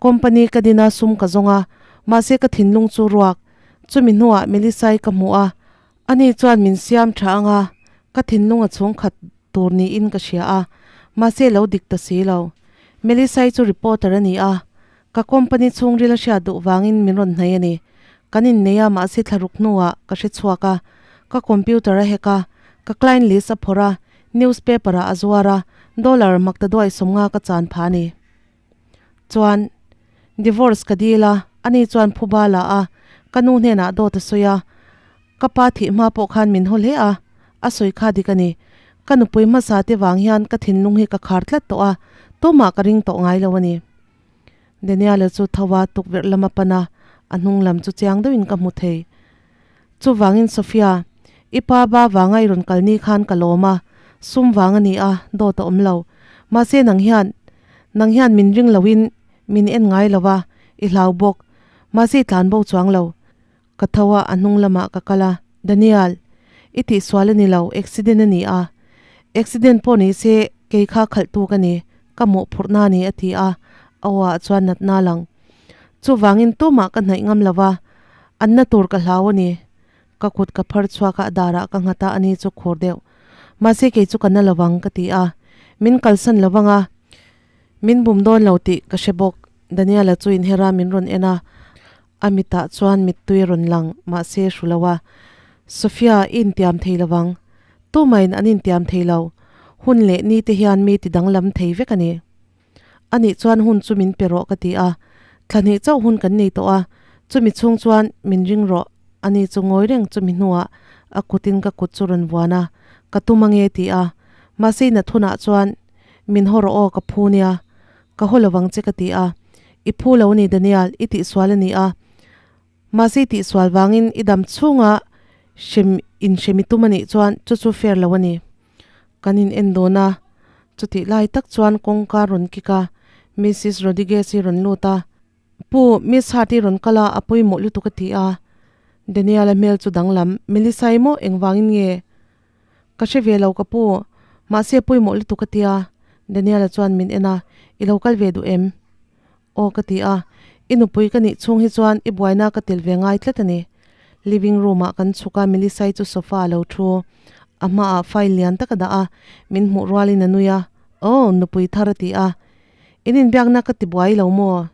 company ka din a sum ka zawng a, mahse ka thinlung chu ruak. Chumi hnuah Melissa-i ka hmu a, ani chuan min siam tha ang a, ka thinlung a chhung khat tur niin ka hria a, mahse lo dik ta si lo. Melissa-i chu reporter a ni a, ka company chhungril a hriat duh vangin min rawn hnai a ni. Kan innei a, mahse thlaruk hnuah ka hre chhuak a, ka computer a hack a, ka client list a phawrh a, newspaper ah a zuar a, dollar makta duai 50 ka chan phah a ni. Chuan, divorce ka dil a, ani chuan phuba la a, ka nu hnenah dawt a sawi a, ka pa thih hma pawh khan min haw hle a, a sawi kha dik a ni. Ka nupui hmasa te vang hian ka thinlung hi ka khar tlat tawh a, tumah ka ring tawh ngai lo a ni. Daniel-a chu tho a, tukverh lam a pan a, a hnung lam chu chiang deuhin ka hmu thei. Chuvangin Sophia, i pa ba vanga i rawn kal ni khan ka lawm a, sum vang a ni a, dawt a awm lo. Mahse nang hian, nang hian min ring loin min en ngai lo a, i hlau bawk. Mahse i tlan bo chuang lo. Ka tho a, a hnung lamah ka kal a, Daniel, i tihsual a ni lo, accident a ni a. Accident pawh ni se kei kha khalhtu ka ni, ka mawhphurhna a ni a ti a, a aw ah chuan natna a lang. Chuvangin tumah ka hnaih ngam lo va, an na tur ka hlau a ni. Ka kut ka phar chhuak a, a darah ka nghat a, ani chu khur deuh. Mahse kei chu ka na lo vang ka ti a, min kalsan lo vang a, min bum dawn lo tih ka hre bawk. Daniel-a chu inher a, min rawn en a, a mitah chuan mittui a rawn lang, mahse hru lo a. Sophia, i intiam thei lo vang. Tumahin an intiam thei lo. Hun leh ni te hian mi ti danglam thei vek a ni. A nih chuan hun chu min pe rawh ka ti a, thla hnih chauh hun kan nei tawh a, chumi chhung chuan min ring rawh, a ni chu ngawi reng chumi hnuah a kutin ka kut chu rawn vuan a, ka tum ange ti a, mahse ina thunah chuan min haw rawh aw ka phu nia, ka haw lovang che ka ti a, i phu lo ni Daniel, i tihsual a ni a, mahse i tihsual vangin i dam chhunga hrem inhrem i tum a nih chuan chu chu fair lo a ni. Kan in en dawn a, chutih lai tak chuan kawngka rawn kik a, Missus Rodriguez hi rawn lut a, Pu, Miss Hart hi rawn kal a, a pawimawh lutuk a ti a. Daniel-a hmel chu danglam, Melissa i maw engvangin nge? Ka hre ve lo ka pu, mahse a pawimawh lutuk a ti a. Daniel-a chuan min en a, I lo kal ve duh em? Aw ka ti a, i nupui ka nih chhung hi chuan i buaina ka tel ve ngai tlat a ni. Living room ah kan chhuk a, Melissa-i chu sofa ah lo thu. A hmaah file lian tak a dah a, min hmuh rualin a nui a, Oh, nupui thar a ti a. In inbiakna ka ti buai lo maw?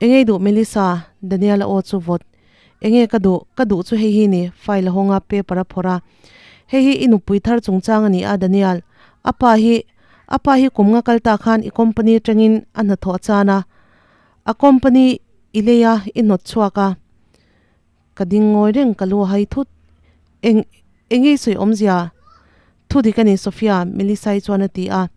Engei duh Melissa? Daniel-a aw chu vawt. Enge ka duh? Ka duh chu hei hi ni, file a hawng a, paper a phawrh a. Hei hi i nupui thar chungchang a ni a, Daniel. A pa hi, a pa hi kum nga kal ta khan i company atangin a hnathawh a chan a. A company i lei a, i hnawt chhuak a. Ka ding ngawi reng ka lu a hai thut. Eng, enge i sawi awmzia? Thu dik a ni Sophia, Melissa-i chuan a ti a.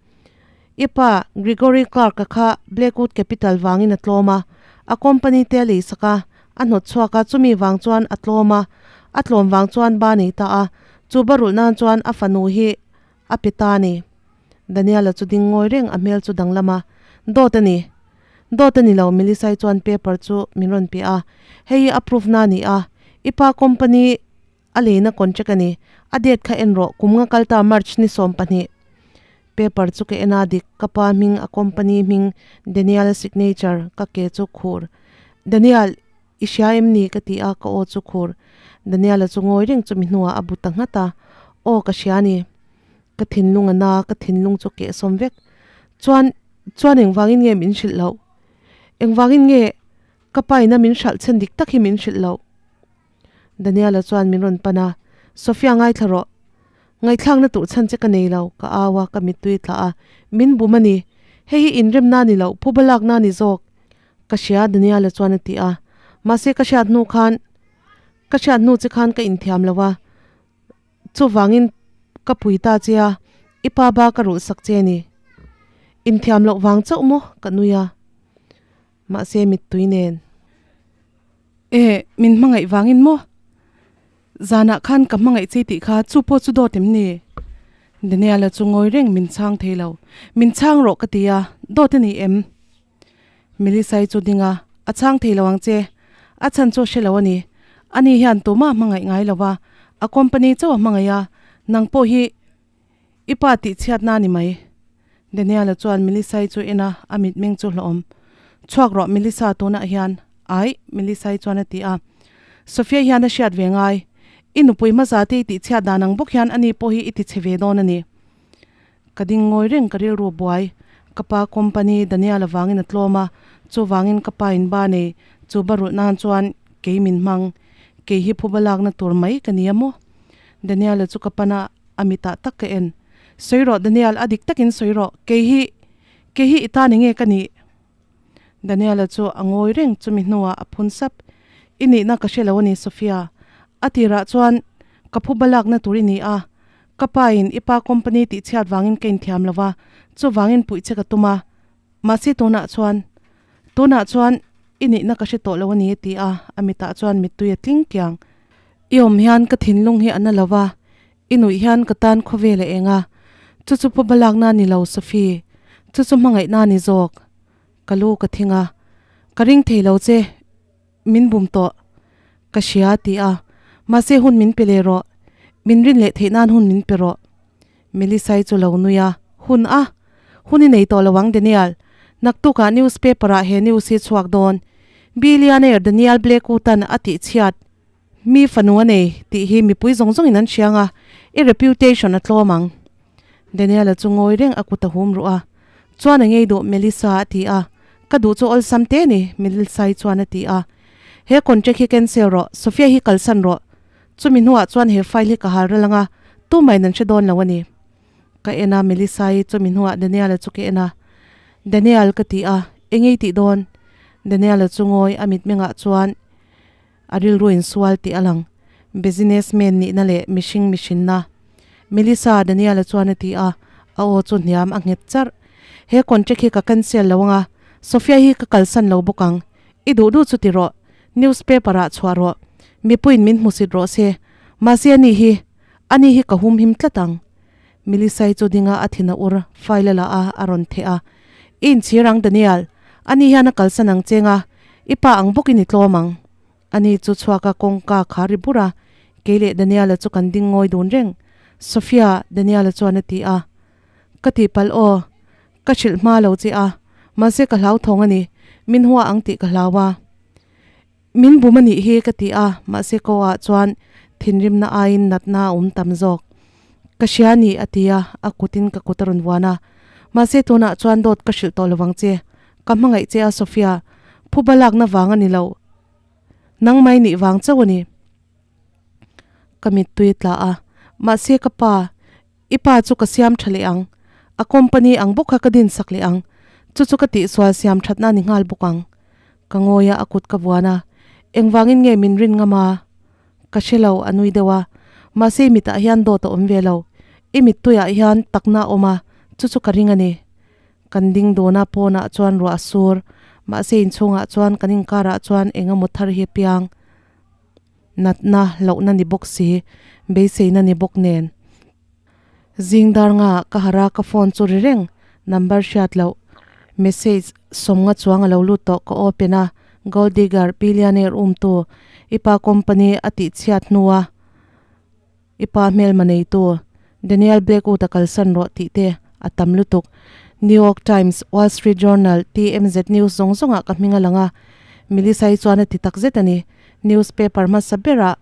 I pa, Gregory Clark-a kha Blackwood Capital vangin a tlawm a, a company te a lei sak a, a hnawt chhuak a, chumi vang chuan a tlawm a, a tlawm vang chuan ba nei ta a, chu ba rulh nan chuan a fanu hi a pe ta a ni. Daniel-a chu ding ngawi reng a hmel chu danglam a, Dawt a ni. Dawt a ni lo, Melissa-i chuan paper chu min rawn pe a, Hei hi a proof na a ni a, i pa company a leina contract a ni, a date kha en rawh, kum nga kal ta March ni 12. Paper chu ka en a dik, ka pa hming, a company hming, Daniel-a signature, ka ke chu khur. Daniel, i hria em ni? ka ti a, ka aw chu khur. Daniel-a chu ngawi reng chumi hnuah a bu ta nghat a, Aw ka hria a ni. Ka thinlung a na, ka thinlung chu keh sawm vek. Chuan, chuan engvangin nge min hrilh loh? Engvangin nge ka pa ina min hralh chhen dik tak hi min hrilh loh? Daniela chuan min rawn pan a, Sophia ngaithla rawh. Ngaihthlakna tur chhan che ka nei lo, ka au a, ka mittui tla a. Min bum a ni. Hei hi inremna a ni lo, phuba lakna a ni zawk. Ka hria, Daniela chuan a ti a. Mahse ka hriat hnu khan, ka hriat hnu che khan ka inthiam lo a. Chuvangin ka pui ta che a, i pa ba ka rulh sak che a ni. Inthiam loh vang chauh maw ka nui a, mahse mittui nen. E, min hmangaih vangin maw? Zanah khan ka hmangaih che tih kha chu pawh chu dawt em ni? Daniel-a chu ngawi reng min chhang thei lo. Min chhang rawh ka ti a, dawt a ni em? Melissa-i chu ding a, A chhang thei lo ang che. A chhan chu a hre lo a ni. Ani hian tumah a hmangaih ngai lo va, a company chauh a hmangaih a, nang pawh hi i pa tih chhiatna a ni mai. Daniel-a chuan Melissa-i chu en a, a mitmeng chu hlawhawm. Chhuak rawh Melissa tunah hian. Aih, Melissa-i chuan a ti a. Sophia hian a hriat ve ngai. I nupui hmasa te i tih chhiat dan ang bawk hian ani pawh hi i ti chhe ve dawn a ni. Ka ding ngawi reng ka rilru buai. Ka pa company Daniel avangin a tlawm a, chuvangin ka pa in ba nei, chu ba rulh nan chuan kei min hmang. Kei hi phuba lakna tur mai ka ni a maw? Daniel-a chu ka pan a, a mitah tak ka en. Sawi rawh Daniel, a dik takin sawi rawh, kei hi, kei hi i ta ni nge ka nih? Daniel-a chu a ngawi reng chumi hnuah a phun sap. I nihna ka hre lo a ni Sophia. A tirah chuan ka phuba lakna tur i ni a, Ka pa in i pa company tih chhiat vangin ka inthiam lo va, chuvangin puih che ka tum a. Mahse tunah chuan, tunah chuan i nihna ka hre tawh lo a ni a ti a, a mitah chuan mittui a tling kiang. I awm hian ka thinlung hi a na lo va, i nuih hian ka tan khawvel a eng a. Chu chu pawba lakna a ni lo Sophie, chu chu hmangaihna a ni zawk. Ka lu ka thing a, ka ring thei lo che. Min bum tawh. Ka hria a ti a. Mahse hun min pe leh rawh. Min rin leh theih nan hun min pe rawh. Melissa-i chu lo nui a. Hun a? Hun i nei tawh lo ang Daniel. Naktukah newspaper ah he news hi chhuak dawn. Billionaire Daniel Blackwood-a'n a tih chhiat mi fanu a nei tih hi mipui zawng zawngin an hria ang a, i reputation a tlawm ang. Daniel-a chu ngawi reng a kut a hum ruh a. Chuan a ngei duh Melissa a ti a. Ka duh chu awlsam te ni, Melissa-i chuan a ti a. He contract hi cancel rawh, Sophia hi kalsan rawh. Chumi hnuah chuan he file hi ka hal ral anga, tumah in an hre dawn lo a ni. Ka en a, Melissa-i chumi hnuah Daniel-a chu ka en a. Daniel ka ti a, engei tih dawn? Daniel-a chu ngawi a mitmengah chuan A rilru insual tih a lang. Business man nihna leh mihring mihrinna. Melissa, Daniel-a chuan a ti a, a aw chu hniam a nghet charh. He contract hi ka cancel lo anga, Sophia hi ka kalsan lo bawk ang. I duh duh chu ti rawh. Newspaper ah chhuah rawh. Mipuiin min hmusit rawh se. Mahse ani hi, ani hi ka humhim tlat ang. Melissa-i chu dinga a thin a ur, file a la a, a rawn theh a. I inchhir ang Daniel, ani hian a kalsan ang cheng a, i pa ang bawkin i tlawm ang. Ani chu chhuak a kawngka kha ri bur a, kei leh Daniel-a chu kan ding ngawi dun reng. Sophia, Daniel-a chuan a ti a. Ka tihpalh aw, ka hrilh hma lo che a, mahse ka hlauthawng a ni, min hua ang tih ka hlau a. Min bum a nih hi ka ti a, mahse ko ah chuan thinrimna aiin natna a awm tam zawk. Ka hria a ni a ti a, a kutin ka kut a rawn vuan a. Mahse tunah chuan dawt ka hrilh tawh lovang che. Ka hmangaih che a Sophia, phuba lakna vang a ni lo. Nangmai nih vang chauh a ni. Ka mittui a tla a, mahse ka pa, I pa chu ka siam tha leh ang. A company ang bawk kha ka din sak leh ang. Chu chu ka tihsual siam thatna a ni nghal bawk ang. Ka ngawi a, a kut ka vuan a. Engvangin nge min rin ngam a? Ka hre lo, a nui deuh a. Mahse i mitah hian dawt a awm ve lo. I mittuiah hian takna a awm a, chu chu ka ring a ni. Kan ding dawn a, pawnah chuan ruah a sur. Mahse inchhungah chuan kan inkarah chuan eng emaw thar hi a piang. Natna lohna ni bawk si, beiseina ni bawk nen. Zing dar nga ka harh a, ka phone chu ri reng, number hriat loh. Message sawmnga chuang a lo lut tawh ka open a, Gold digger, billionaire umtu, i pa company a tih chhiat hnua i pa hmelma neitu Daniel Blackwood a kalsan rawh tih te a tam lutuk. New York Times, Wall Street Journal, TMZ News zawng zawngah ka hming a lang a, Melissa hi chuan a ti tak zet a ni. Newspaper hmasa berah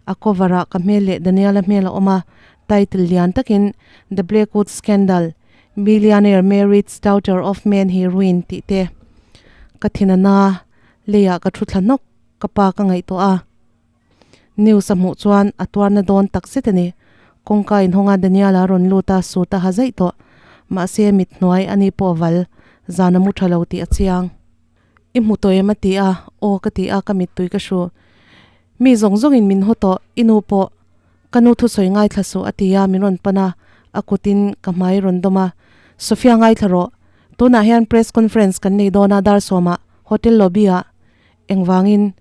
a cover ah ka hmel leh Daniel-a hmel a awm a, title lian takin The Blackwood Scandal, Millionaire Married Daughter of Man He Ruined tih te ka thin a na, leiah ka thu thla hnawk, ka pa ka ngaihtuah a. News a hmuh chuan a tuarna dawn tak zet a ni. Kawngka inhawnga Daniel-a rawn lut a, suit a ha zaih tawh. Mahse, mit hnuai a ni pawh val, zan a mu tha lo tih a chiang. I hmu tawh em a ti a, aw ka ti a, ka mittui ka hru. Mi zawng zawngin min haw tawh, i nu pawh ka nu thusawi ngaithla suh a ti a, min rawn pan a, a kutin ka hmai rawn dawm a. Sophia ngaithla rawh, tunah hian press conference kan nei dawn a dar sawmah hotel lobby ah engvangin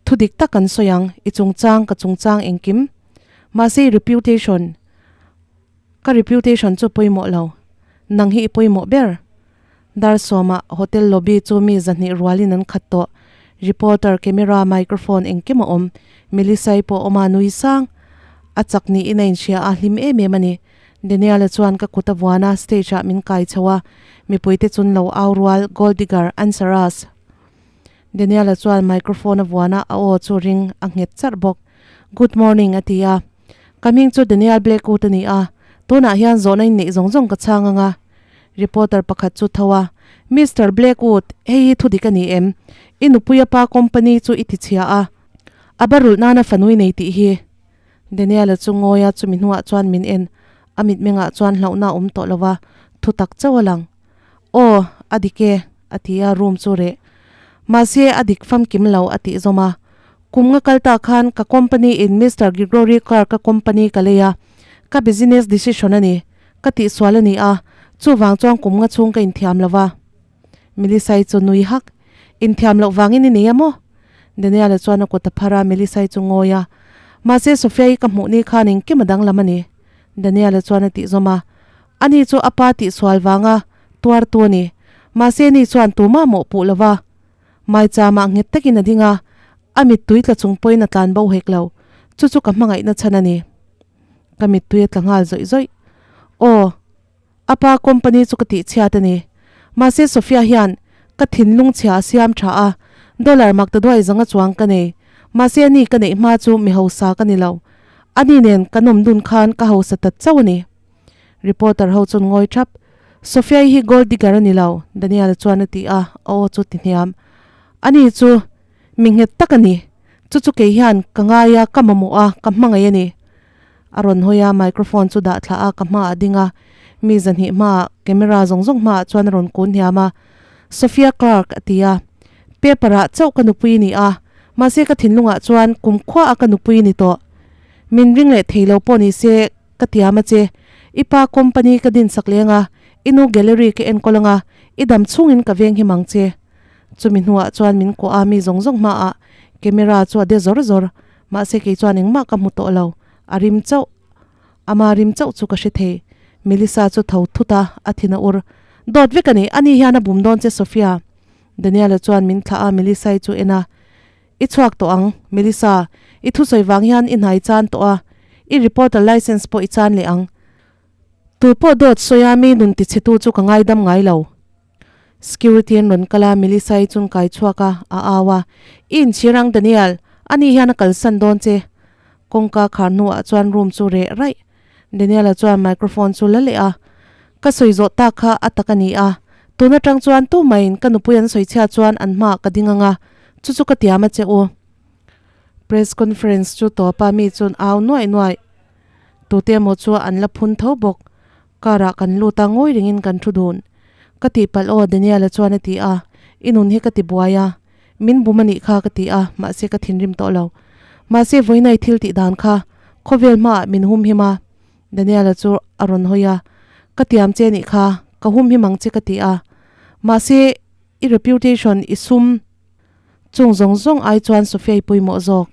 Thu dik tak kan sawi ang, i chungchang, ka chungchang engkim. Mahse i reputation, ka reputation chu pawimawh lo. Nang hi i pawimawh ber. Dar sawmah hotel lobby chu mi zahnih rualin an khat tawh. Reporter, camera, microphone engkim a awm. Melissa-i pawh a awm a, nui sang. A chak niin a inhria a, hlim em em a ni. Daniel-a chuan ka kut a vuan a, stage-ah min kai chho a. Mipuite chun lo au rual, Gold digger, answer us. Daniel-a chuan microphone a vuan a, a aw chu ring a nghet charh bawk. Good morning a ti a. Ka hming chu Daniel Blackwood a ni a, tunah hian zawhna in neih zawng zawng ka chhang ang a. Reporter pakhat chu tho a, Mister Blackwood, hei hi thudik a ni em? I nupuia pa company chu i tichhia a, a barulh nana fanui nei tih hi. Daniel-a chu ngawi a, chumi hnuah chuan min en. A mitmengah chuan hlauhna a awm tawh lo va, thutak chauh a lang. Aw, a dik e, a ti a, room chu reh. Mahse, a dik famkim lo, a tih zawm a. Kum nga kal ta khan ka company in Mister Gregory Clark-a company ka lei a, ka business decision a ni, ka tihsual a ni a, chuvang chuan kum nga chhung ka inthiam lo va. Melissa-i chu nui hak, Inthiam loh vangin i nei a maw? Daniel-a chuan a kut a phar a, Melissa-i chu ngawi a. Mahse, Sophia-i ka hmuh ni khan engkim a danglam a ni, Daniel-a chuan a tih zawm a. Ani chu a pa tihsual vanga tuartu a ni. Mahse ni chuan tumah mawhpuh lo va. Maichama nghet takin a ding a, a mittui tla chung pawhin a tlan bo hek lo. Chu chu ka hmangaihna chhan a ni. Ka mittui a tla nghal zawih zawih. Aw, a pa company chu ka tihchhiat a ni. Mahse Sophia hian ka thinlung chhia a siam tha a, dollar mak ta duai zanga chuang ka nei. Mahse ani ka neih hma chu mi hausa ka ni lo. Ani nen kan awm dun khan ka hausa ta chauh a ni. Reporter ho chuan ngawi thap, Sophia-i hi gold digger a ni lo, Daniel-a chuan a ti a, a aw chu ti hniam. Ani chu mi nghet tak a ni, chu chu kei hian ka ngai a, ka mamawh a, ka hmangaih a ni. A rawn hawi a, microphone chu dah thlah a, ka hmaah a ding a, mi zahnih hmaah camera zawng zawng hmaah chuan a rawn kun hniam a, Sophia Clark a ti a, paper-ah chauh ka nupui ni a, mahse ka thinlungah chuan kumkhua a ka nupui ni tawh. Min ring leh thei lo pawh ni se, Ka tiam a che. I pa company ka din sak leng a, i nu gallery ka enkawl ang a, i dam chhungin ka veng him ang che. Chumi hnuah chuan min kuah a, mi zawng zawng hmaah camera chu a de zawr zawr. Mahse kei chuan engmah ka hmu tawh lo, a rim chauh. Ama rim chauh chu ka hre thei. Melissa chu tho thut a, a thin a ur. Dawt vek a ni, ani hian a bum dawn che Sophia. Daniel-a chuan min thlah a, Melissa-i chu en a. I chhuak tawh ang, Melissa. I thusawi vang hian i hnai chan tawh a, i reporter licence pawh i chan leh ang. Tu pawh dawt sawi a mi nun tichhetu chu ka ngaidam ngai lo. Security an rawn kal a, Melissa-i chun kai chhuak a, a au a, I inchhir ang Daniel, ani hian a kalsan dawn che. Kawngka khar hnuah chuan room chu reh raih. Daniel-a chuan microphone chu la leh a, Ka sawi zawh tak kha a tak a ni a, tun atang chuan tumaiin ka nupui an sawi chhiat chuan an hmaah ka ding ang a, chu chu ka tiam a che u. Press conference chu tawpa mi chuan au nuaih nuaih. Tute emaw chu an la phun tho bawk. Car ah kan lut a, ngawi ringin kan thu dun. Ka tihpalh aw Daniel-a chuan a ti a, I nun hi ka ti buai a, min bum a nih kha ka ti a, mahse ka thinrim tawh lo. Mahse vawiinai thil tih dan kha khawvel hmaah min hum him a. Daniel-a chu a rawn hawi a, Ka tiam che nih kha, ka hum him ang che ka ti a. Mahse i reputation i sum chung zawng zawng ai chuan Sophia i pawimawh zawk.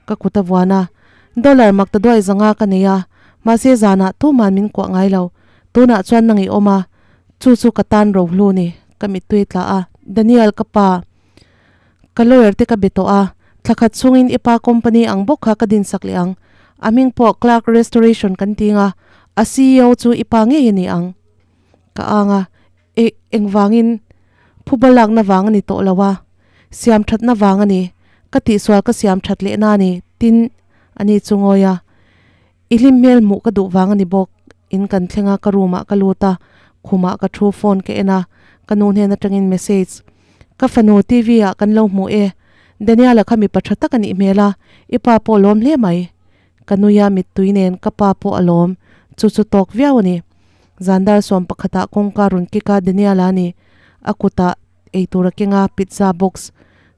Ka kut a vuan a, Dollar mak ta duai zanga ka nei a, mahse zanah tuman min kuah ngai lo. Tunah chuan nang i awm a, chu chu ka tan rohlu ni, ka mittui tla a. Daniel ka pa, ka lawyer te ka be tawh a, thla khat chungin i pa company ang bawk kha ka dinsak leh ang. A hming pawh Clark Restoration kan ting a, a ceo chu i pa ngei a ni ang. Ka ang a, E, engvangin? Phuba lakna vang a ni tawh lo a, siam thatna vang a ni. Ka tihsual ka siam that leh na a ni, tin a ni chu ngawi a. I hlim hmel hmuh ka duh vang a ni bawk. In kan thleng a, ka room ah ka lut a, khumah ka thu phone ka en a, ka nu hnen atangin message, Ka fanu TV ah kan lo hmu e, Daniel-a kha mipa tha tak a nih hmel a, i pa pawh lawm hle mai. Ka nuia mittui nen ka pa pawh a lawm, chu chu tawk viau a ni. Zandar sawm pakhatah kawngka rawn kik a Daniel-a a ni. A kutah eitur a keng a, pizza box.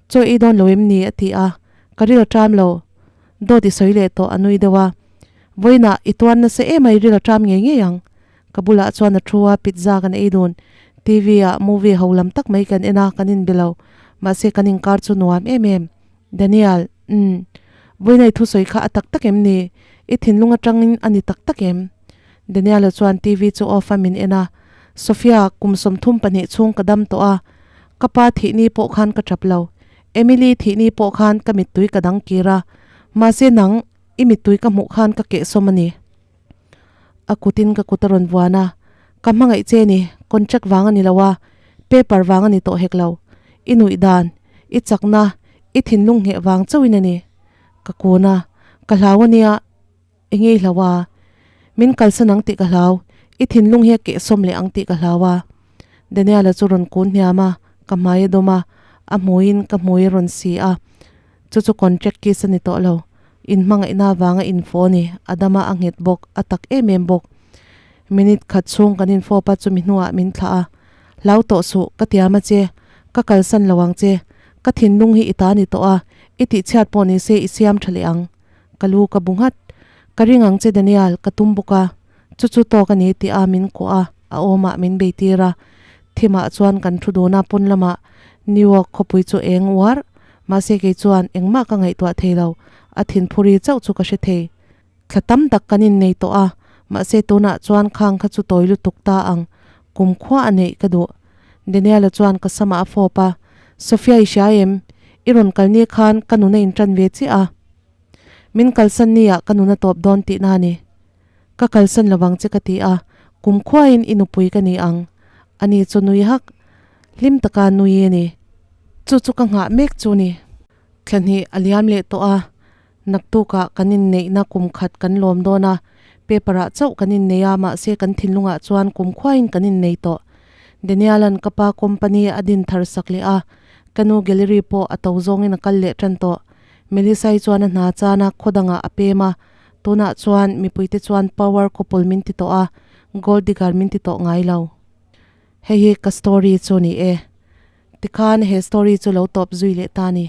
Chaw ei dawn lo em ni? a ti a. Ka ril a ṭam lo. Dawt i sawi leh tawh a nui deuh a. Vawiinah i tuan nasa em a i ril a ṭam ngei ngei ang. Ka bulah chuan a thu a, pizza kan ei dun. TV ah movie ho lam tak mai kan en a, kan inbe lo. Mahse kan inkar chu nuam em em. Daniel, Umm. Vawiinah i thusawi kha a tak tak em ni? I thinlung atangin a ni tak tak em? Daniel-a chuan TV chu off a min en a, Sophia, kum 32 chhung ka dam tawh a, ka pa thih ni pawh khan ka tap lo. Emily thih ni pawh khan ka mittui ka dang kir a, mahse nang i mittui ka hmuh khan ka kehsawm a ni. A kutin ka kut a rawn vuan a, Ka hmangaih che ni, contract vang a ni lo a, paper vang a ni tawh hek lo. I nuih dan, i chakna, i thinlung ngheh vang chauhin a ni. Ka kun a, ka hlau a nia. Enge i hlau a? Min kalsan ang tih ka hlau, i thinlung hi a kehsawm leh ang tih ka hlau a. Daniel-a chu rawn kun hniam a, ka hmai a dawm a, a hmuiin ka hmui a rawn si a. Chu chu contract kiss a ni tawh lo. Inhmangaihna avanga infawh a ni, a dam a, a nghet bawk, a tak em em bawk. Minute khat chhung kan infawp a, chumi hnuah min thlah a. Hlau tawh suh, ka tiam a che, ka kalsan lo ang che. Ka thinlung hi i ta ni tawh a, i tihchhiat pawh ni se i siam tha leh ang. Ka lu ka bu nghat. Ka ring ang che Daniel, ka tum bawk a. Chu chu tawk a ni tih a min kuah a, a awmah min bei tir a. Thimah chuan kan thu dun a, pawn lamah New York khawpui chu eng uar. Mahse kei chuan engmah ka ngaihtuah thei lo, a thinphuri chauh chu ka hre thei. Thla tam tak kan innei tawh a, mahse tunah chuan khang kha chu tawi lutuk ta ang, kum khua a neih ka duh. Daniel-a chuan ka samah a fawp a, Sophia i hria em? I rawn kal ni khan ka nuna inṭan ve chiah a. Min kalsan ni ah ka nuna tawp dawn tihna a ni. Ka kalsan lovang che ka ti a, kum khuain i nupui ka ni ang. Ani chu nui hak. Hlim taka nui a ni. Chu chu ka nghah mek chu ni. Thla hnih a liam leh tawh a, naktukah kan inneihna kum khat kan lawm dawn a, paper ah chauh kan innei a, mahse kan thinlungah chuan kum khuain kan innei tawh. Daniel-a'n ka pa company a din thar sak leh a, ka nu gallery pawh a to zawngin a kal leh tan tawh. Melissa-i chuan a hna chana khaw dangah a pem a, tunah chuan mipuite chuan power couple min ti tawh a, gold digger min ti tawh ngai lo. Hei hi ka story chu ni e. Tikhan he story chu lo tawp zui leh ta ni.